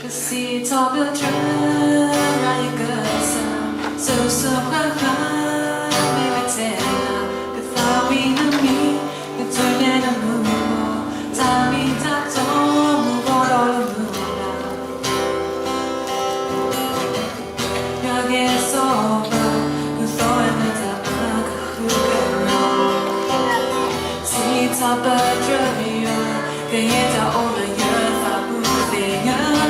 စံးထီၣ်ပတြၢၤယွၤယကစၢ်, စိစိၤဃၣ်ဃၣ် မ့ၢ်ဝဲတဲနၤ, ကသးဝံၣ်နမံၤ, ကတုၤန့ၢ်နမူၤဘှီၣ်, တၢ်မ့ၢ်တၢ်တီမူၤဘှီၣ်ဒီးလၢမုၢ်နၤ ယွၤကဲစီၤပၤ ဃုသီဝဲလၢတၢ်အကဃုကညး, စံးထီၣ်ပတြၢၤယွၤ, ကယဲၢ်တၢ်အိၣ်လၢယသးပူၤသ့ၣ်ညါ,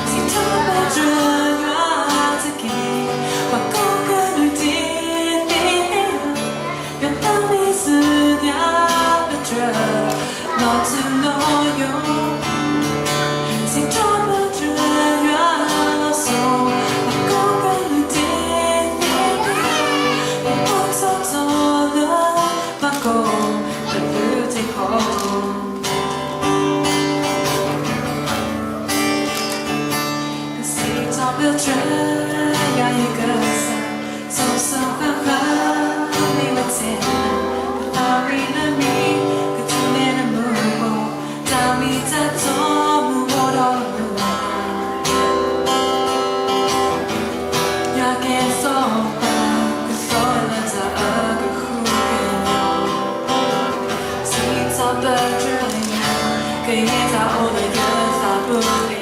စံးထီၣ်ပတြၢၤယွၤတက့ၢ်, ပှၤကိးကလုာ်ဒ်သ့ၣ်ညါ ယွၤတၢ်မ့ၢ်စူၢ်ညါပတြၢၤ, လီၤထူလီၤယိာ်, စံးထီၣ်ပတြၢၤယွၤလီၤစိၤ, ပှၤကိးကလုာ်ဒ်သ့ၣ်ညါ, ပအိၣ်ထီၣ်ထီလၢ ဘၣ်ကိၢ် ပဘုတခီ ကစံးထီၣ်ပတြၢၤယွၤယကစၢ်, စိစိၤဃၣ်ဃၣ် မ့ၢ်ဝဲတဲနၤ, ကသးဝံၣ်နမံၤ, ကတုၤန့ၢ်နမူၤဘှီၣ်, တၢ်မ့ၢ်တၢ်တီမူၤဘှီၣ်ဒီးလၢမုၢ်နၤ ယွၤကဲစီၤပၤ ဃုသီလၢတၢ်အကဃုကညး, စံးထီၣ်ပတြၢၤယွၤ, ကယဲၢ်တၢ်အိၣ်လၢယသးပူၤသ့ၣ်